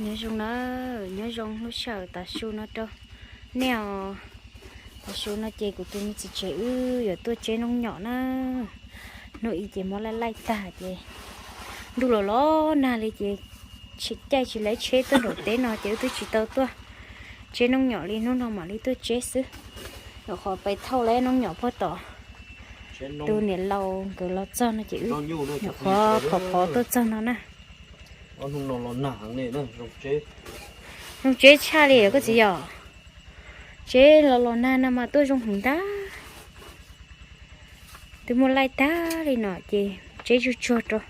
Nyob zoo na, nyob zoo lub sij hawm tav su no rau nej os. Tav su no ces kuv tus me txiv tsev wb yuav tuaj tseb noob nyom na. Hnub ib ces mob laij laij tag ces ntuj los los nag li ces caij tsis laib tsheb tuaj nraum teb no ces wb twb tsis tau tuaj tseb noob nyom li, hnub no mam li tuaj tseb xwb. Nyuam qhuav pais thauj lawm noob nyom puag tom tus niam laus nkawd los txog no ces wb nyuam qhuav phov phov tuaj txog no na. Zoo tseb tshaj li koj txiv yom. Tseb los los nag no mas tuaj zoo heev ntag. Twb muaj laij tag li no ces tseb tsuag tsuag rau.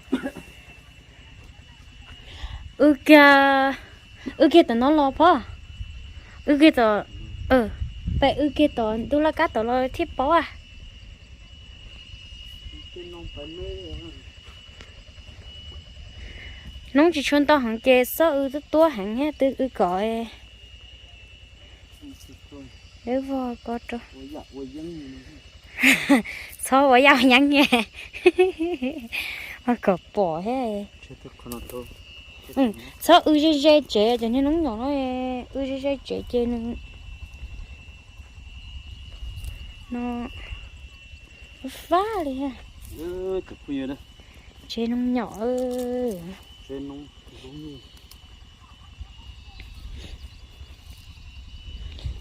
Wb kiag, wb kiag tom no los pog. Wb kiag tom, peb wb kiag tom ntug laj kab tom los thiaj paub a. Hnub tsis tshua ntau heev ces xob wb tuab tuab heev thiab twb wb kom. Wb vog ko rau. Txhob ua yaj ua yeeb, ua kom pom thiab. Txhob wb ze ze tsev, cov niag noob nyom no wb ze ze tsev ces nws no fab li. Tseb noob nyom.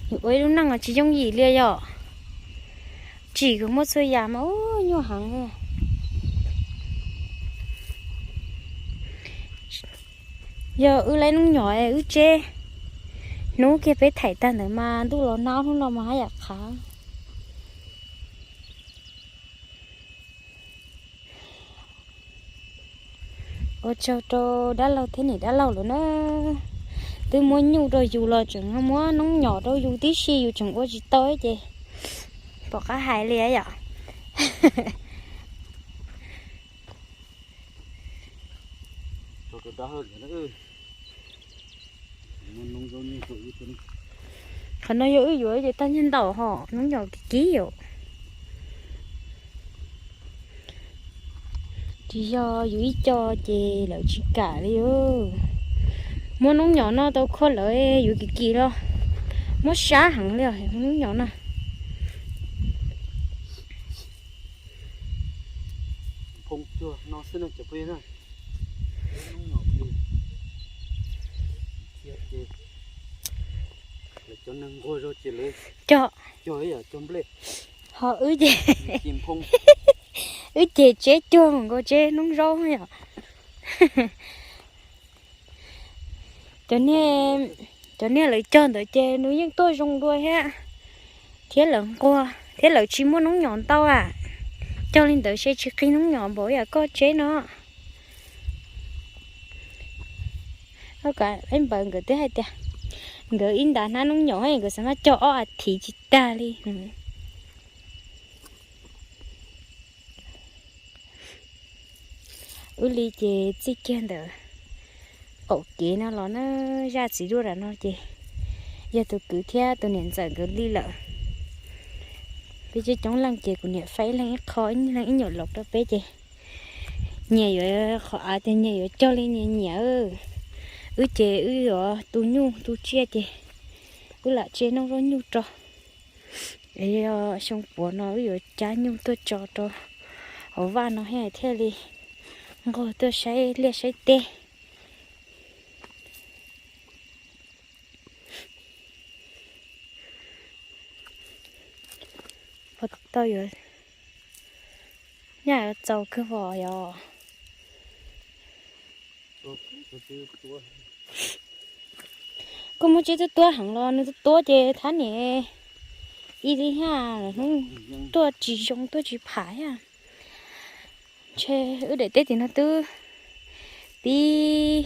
Ua ib lub neej tsis yooj yim li yom. Tsim kom muaj txhua yam mas ub nyuaj heev. Yog wb lub noob nyom wb tseb, hnub kiag peb thaim tag ntawd mas ntuj los nag, hnub no mas haj yam qhav. Ua tsaug rau dab laug thiab niam dab laug lawm na. Twb muab nyuj rau yus los tseem muab noob nyom rau yus tib si, yus tseem ua tsis tau ces pom qab hais li yom. Qhov no yog wb yuav ces tag nyiaj ntau hos noob nyom kiv kiv yom. Tsis yog yus ib co ces lawv tsis kam li. Muab noob nyom no tau kho lawv yuav kiv kiv los muab sab heev li os noob nyom no. Cov neeg nquag zog ces lawv cog, cog nplej, ho wb ces, wb ces tseb cuag nkaus tseb noob zaub yom. Cov niag lawv cog ntawd ces nws yeej tuaj zoo dua thiab, thiab lawv nquag thiab lawv tsis muaj noob nyom ntau a. Cog li ntawd seb tsis qhib noob nyom npaum yam koj tseb no. Ib npawg nkawd twb hais tias nkawd ib nta hnab noob nyom nkawd xav mas cog ob as thiv tsis tag li. Wb li ces txij kiag ntawm qaum kev no los na, zaj txiv duaj ram no ces yog tus kwv thiab tus niam ntxawm nkawd li lawm. Peb coob coob leej ces kuv niam faib ib leeg ib qho, ib leeg ib nyuam laus rau peb ces nyias yuav, qhov av ces nyias yuav cog li nyias nyiam. Wb ces wb yuav tu nyuj tu tsiaj ces wb lam tseb noob zaub nyuj rau. Yog xyoo puav no wb yuav cab nyuj tuaj tso rau hauv vaj no thiaj li nquag tuaj saib liaj saib teb. Tau yuav, nyaj yuav txaus kawg vos yom. Koj muab tseb tuab tuab heev los nws tuab tuab ces thab niam ib li thiab, hnub tuaj tsis zoo tuaj tsis pham thiab. Ntshe wb daim teb tim no twb pib,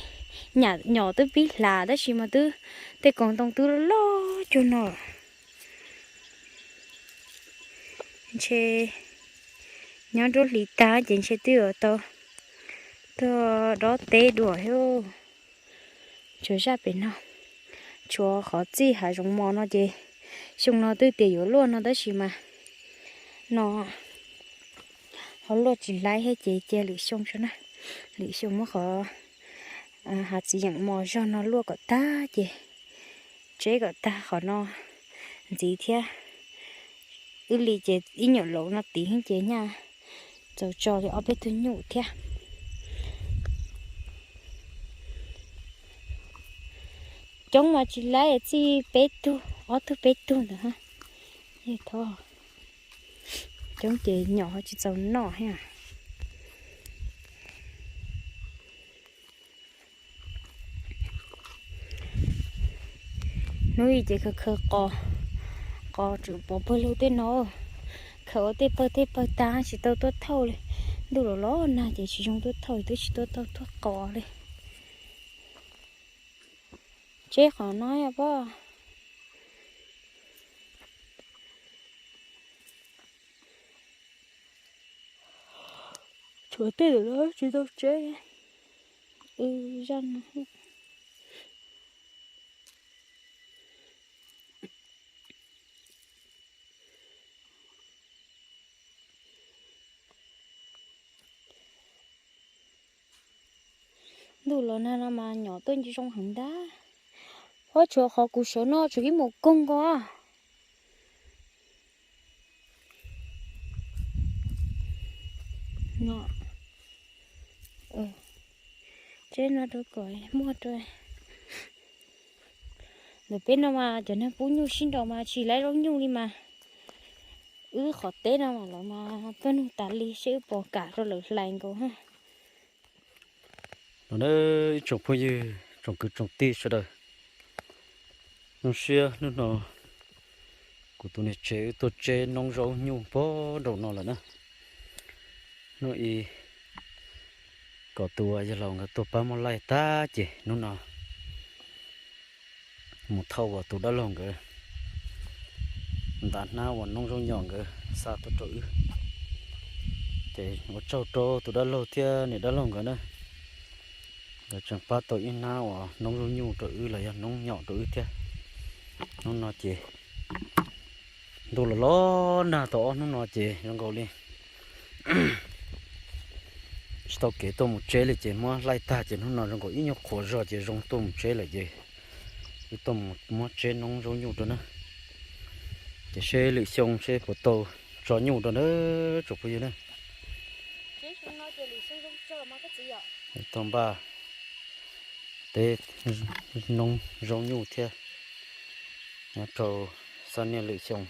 nyom twb pib hlav tab sis mas twb tej koom ntoo twb loj cuag no. Ntshe nyob nruab hlis tag ces ntshe twb yuav tau tuaj dob teb dua thiab. Tshuav zaj pem no, tshuav qhov txij hav zoov mos no ces xyoo no twb tias yuav luaj no tab sis mas no ho luaj tsis laib thiab ces cia lwm xyoo tso na. Lwm xyoo muab qhov Hav txiv yeem mos zog no luaj kom tag ces tseb kom tag qhov no ntxiv thiab. Wb li ces ib nyuam laus no tid ces nyaj txaus tso li ob peb tug nyuj thiab. Coob mas tsis laib, txij peb tug, ob tug peb tug ntawd. Coob ces nyom ho tsis txaus noj thiab. Hnub i ces khaws khaws qos, qos tseem pov pawg lug tej no. Khaws ua tej pawg tej pawg tag tsis tau tuaj thauj li. Ntuj los los nag ces tsis zoo tuaj thauj, twb tsis tuaj tau tuaj qos li. Tseb qhov no pob. Tshuav tej ntawm no tsis tau tseb. Zaj no. Ntuj los nag no mas nyom tuaj zoo heev ntag. Huab tshuav qhov kuv sawv no tshuav ib mus koog nkaus. Tseb no rau kom muaj rau. Ntawm peb no mas cov neeg pub nyuj sib nraus mas tsis laib zaub nyuj li mas. Wb qhov teb no mas lawv mas tuaj nug tas li seb wb puas kam rau lawv hlais nkaus. No ib tsoom phooj ywg tsoom kwv tsoom tij sawv daws, zoo siab hnub no kuv tus niam tsev wb tuaj tseb noob zaub nyuj puag nraum no lawm na. Hnub i kom tus yawg laus nkawd tuaj pab muab laij tag ces hnub no mus thauj uas tus dab laug nkawd ntav hnab uas noob zaub nyom nkawd xa tuaj rau wb. Ces ua tsaug rau tus dab laug thiab niam dab laug nkawd na, nkawd tseem pab tau ib hnab uas noob zaub nyuj rau wb los yog noob nyom rau wb thiab. Hnub no ces ntuj los los nag tau ob hnub no ces zoo nkaus li tsis tau kev tuaj mus tseb li ces muab laij tag ces hnub no zoo nkaus ib nyuag qhuav zog ces zoo tuaj mus tseb lawm ces wb tuaj mus muab tseb noob zaub nyuj rau na. Ces seb lwm xyoo seb puas tau tso nyuj rau na tsoom phooj ywg na. Tau npaj teb noob zaub nyuj thiab nyob rau xab niaj lwm xyoo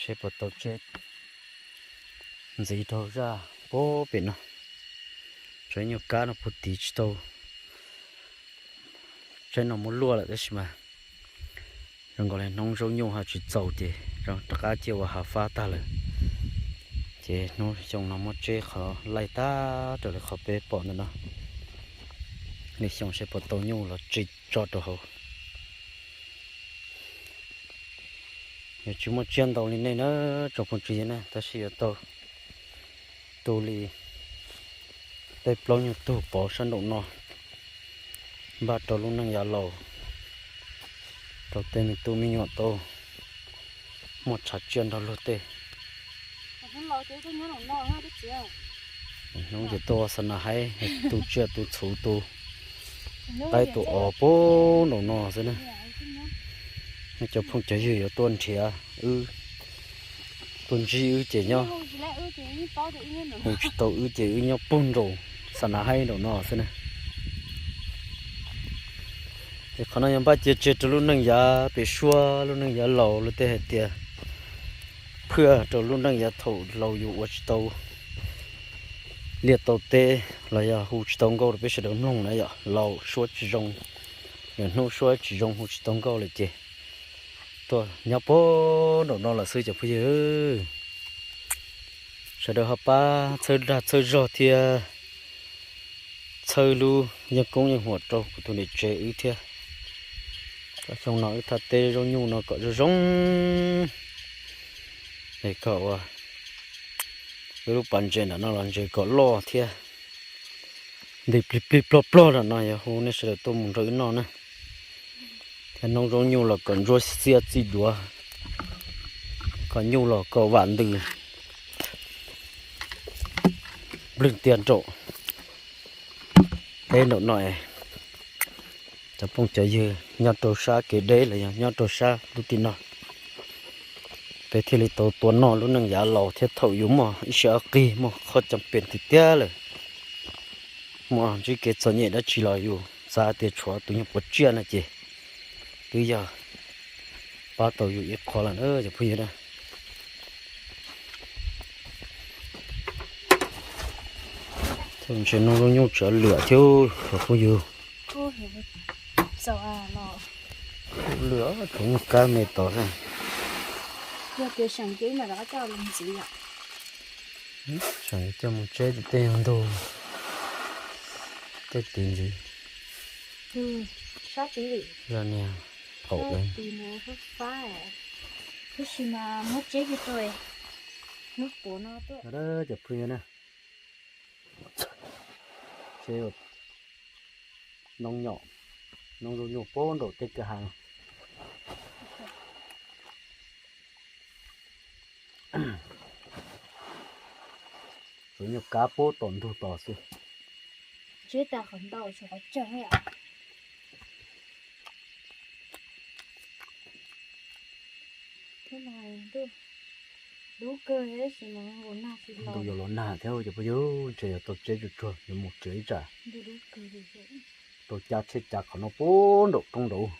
seb puas tau tseb ntxiv rau zaj puag pem no. Tseb nyuag kab no puag tid tsis tau, tseb no muab luaj lawm tab sis mas zoo nkaus li noob zaub nyuj ho tsis txaus ces rov qab cia ua hav fab tag lawm. Ces hnub xyoo no muab tseb qhov laij tag raws li qhov peb pom ntawm no. Lwm xyoo seb puas tau nyuj los tsis tso rau hauv. Yuav tsis muaj tsiaj ntau li nej na tsoom phooj ywg na, tab sis yuav tau tu li peb plaub nyuag tug pov sab nraum no, npaj rau lub neej yav laus, rau tej me tub me nyuam tau muaj tshav tsiaj nrog luag tej. Hnub ces tuaj ua xa nas haib, tu tsiaj tu txhuv tu qaib tu os puag nraum no xwb na. Nej cov phooj cov ywg yuav tuaj nrhiav wb, tuaj ntsib wb ces nyob, hu tsis tau wb ces wb nyob puag nraum xa nas haib nraum no xwb na. Ces qhov no yog npaj cia tseg rau lub neej yav pem suab, lub neej yav laus luag tej hais tias phwaj rau lub neej yav thaum laus yus ua tsis tau liaj tau teb los yog hu tsis tau nkauj rau peb sawv daws mloog na yom, laus suab tsis zoo, nws hnub suab tsis zoo hu tsis tau nkauj lawm ces tuaj nyob puag nraum no lawm xwb cov phooj ywg. Sawv daws ho pab txhawb dag txhawb zog thiab txhawb lub yeej koob yeej huam rau kuv tus niam tsev wb thiab. Kom xyoo no wb thaj teb zaub nyuj no kom zoo zoo, es kom ua wb lub pas ntses nram no los ntses kom loj thiab. Nti plig plig plog plog nram no yog hu nej sawv daws tuaj mus nrog wb noj na. Thiab noob zaub nyuj los kom ntsuab xiab txij duav, kom nyuj los kom vam ntws nplwg tiag nraum. Deb nraum no, cov phooj cov ywg nyob rau sab kev deb los yog nyob rau sab lub tim no, peb thiaj li tau tua noj lub neej yav laus thiab thaum yus muaj ib siab qig muaj qhov cam pem tiag tiag lawm, muaj ntsib kev txom nyem dab tsi los yus xav tias tshuav tus nyuag puav tsiaj no ces twb yog pab tau yus ib qho lawm na cov phooj ywg na. Ntshe noj zaub nyuj tsav lwam thiab cov phooj ywg. Lwam tsuav nyuag kab me tod. Seem coj mus tseb tej yog ntug tej tid ntxiv. Yog niag qaum tis tab sis mas muab tseb kiag rau hnub puav no tuaj. Cov phooj ywg na, tseb noob nyom, noob zaub nyuj puag nraum tej kwj ha. Tsuav nyuag kab puag tom ntug tos xwb. Tseb tag qhov ntau tshuav qhov tsawg yom. Ntuj yuav los nag thiab cov phooj ywg, ntshe yuav tau tseb tsuag tsuag yuav mus tsev ib tsam. Tau cab tsheb cab qhov no puag nraum roob nraud.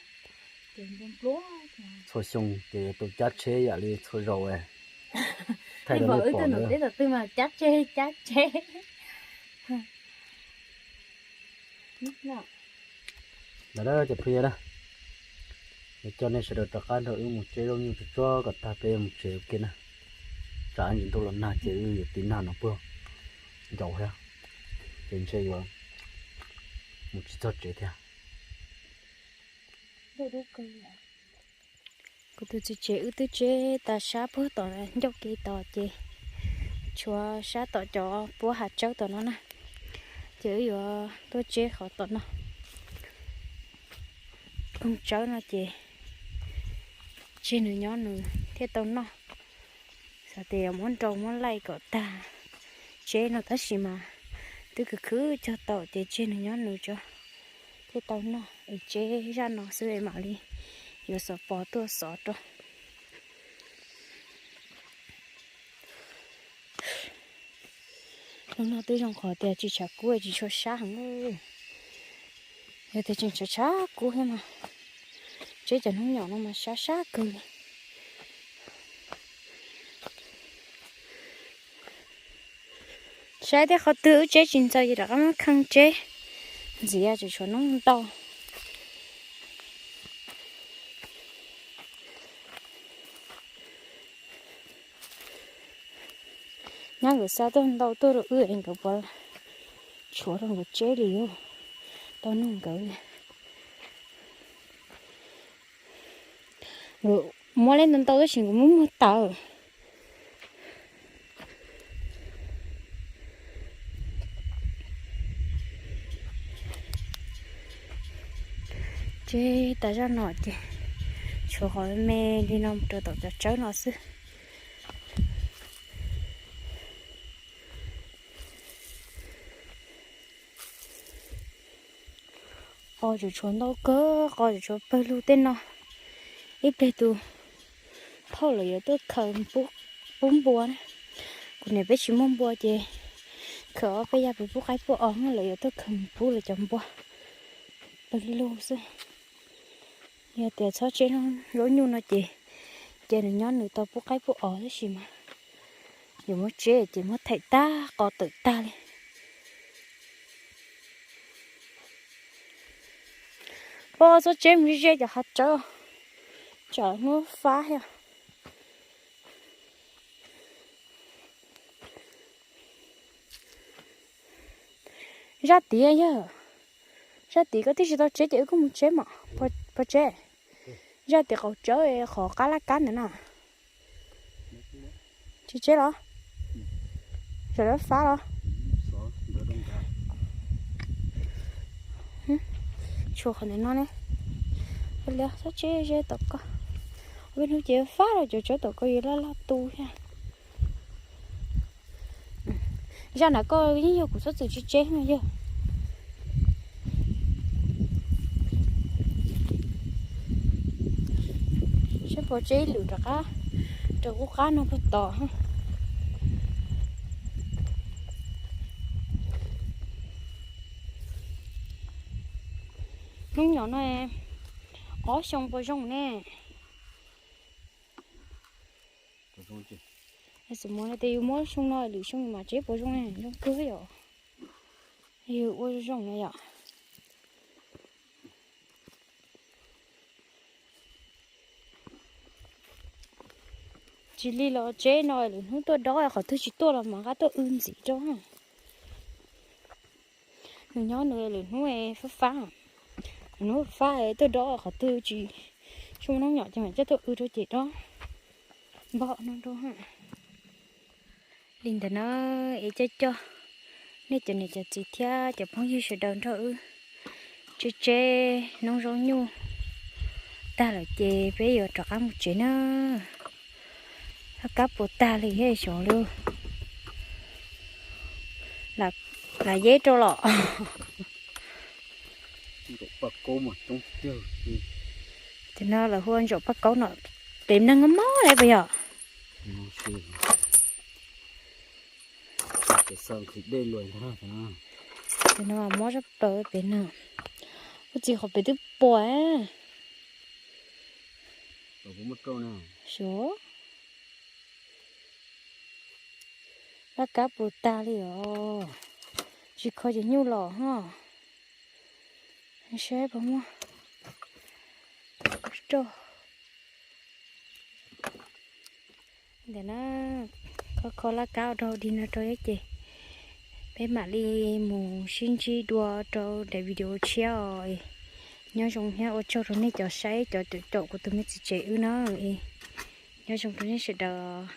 Txhua xyoo ces yuav tau cab tsheb yam li txhua zaus. Thaij rau nej pom na. Cab tsheb cab tsheb. Ntawd cov phooj ywg na, coj nej sawv daws rov qab nrog wb mus tseb zaub nyuj tsuag tsuag kom tag peb yuav mus tsev ua ke na. Tsam ntsis ntuj los nag ces wb yuav tiv nag no puag ncauj thiab, ces ntshe yuav mus tsis txog tsev thiab. Kuv tus txiv tsev wb twb tseb tas sab puag tom ncauj ke tos ces tshuav sab tom cov puab hav tsawb tom no na, ces wb yuav tuaj tseb qhov tom no. Koog tsawb no ces tseg nws nyob nws thiaj tau noj. Xav tias yuav muab nrau muab laij kom tag tseb no tab sis mas twb khwv khwv cog tau ces tseg nws nyob nws tso thiaj tau noj es tseb zaj no xwb es mam li yuav xov pos tuaj xov rau. Hnub no twb zoo qhov tias tsis tshav kub tsis tshua sab heev. Yog tias tseem tshav tshav kub thiab mas tseb cov hnub nyom no mas sab sab kawg li. Saib tej qhov twg wb tseb tsis ntxaws ces rov qab muab kheej tseb ntxiv, tseem tshuav noob ntau. Nyab nkawd xa tuaj ntau tuaj rau wb es nkawd puav tshuav rau nkawd tseb li yuav tau nug nkawd. Nkawd muab li ntau ntau tab sis nkawd muab muag tawm. Tseb tas zaj no ces tshuav qhov me li no mus rau tom cov tsawb no xwb. Qos tseem tshuav ntau kawg, qos tseem tshuav pawg lug tej no. Ib pliag tus thauj lawv yuav tuaj khaws pub npua na. Kuv niam peb tsis muaj npua ces khaws ob peb yam pub qaib pub os, lawv yuav tuaj khaws pub lawv cov npua pawg lug xwb. Yog tias txhob tseb zaub nyuj no ces, ces nws nyob nws tau pub qaib pub os tab sis mas yuav muab tseb ces muab thaim tag qos tawm tag li. Pog txhob tseb mus ze ze cov hav tsawb, tsam hnub fab thiab. Zaj tid yog, zaj tid koj twb tsis tau tseb ces wb kuj mus tseb mas, pog tseb. Zaj tid qaum tsawb qhov qab laj kab ntawd na. Tsis tseb los? Sawv daws fab los? Tshuav qhov ntawm no ne. Ua li txhob tseb ze tom koj. Ua hnub ces fab los cov tsawb tom koj yuav laj laj tu thiab. Zaj ntawd koj yeej yog kuv txhob txwm tsis tseb no yog. Ua tseb lwm rov qab rau qub qab no puag tod. Hnub nyom no ob xyoo puas zoo ne? Xws li tias yus muab xyoo no lwm xyoo mas tseb puas zoo ne? Zoo kawg yom. Yus ua zoo no yom. Tsis li los tseb no lwm hnub tuaj dob, qhov twg tsis tuaj los mas nqa tuaj w ntxiv rau. Nws nyob nws lwm hnub fab fab, lwm hnub fab tuaj dob, qhov twg tsis zoo hnub nyom ces mam coj tuaj w rau ces dob npog no rau. Li ntawd na, es coj coj nej cov niam cov txiv thiab cov phooj ywg sawv daws nrog wb tseb tseb noob zaub nyuj tag lawm ces peb yuav rov qab mus tsev na. Laj kab puas tag li thiab xyov li. Lam yeb rau los. Cov no lawv hu ua ntsaum paj kaub no, pem neeg mob mob li puas yog? Cov no mob zaj plaws pem neeg. Ua txiv qhov pem twb puas. Xyov. Laj kab puas tag li os. Tsis kho cov nyuj los ho. Saib puas muaj roj. Ntawm na, kho kho laj kab ua rau di no rau thiab ces peb mam li mus sib ntsib dua rau daim video tshiab os. Nyob zoo thiab ua tsaug rau nej cov saib cov caum kuv tus me txiv tsev wb na. Nyob zoo rau nej sawv daws.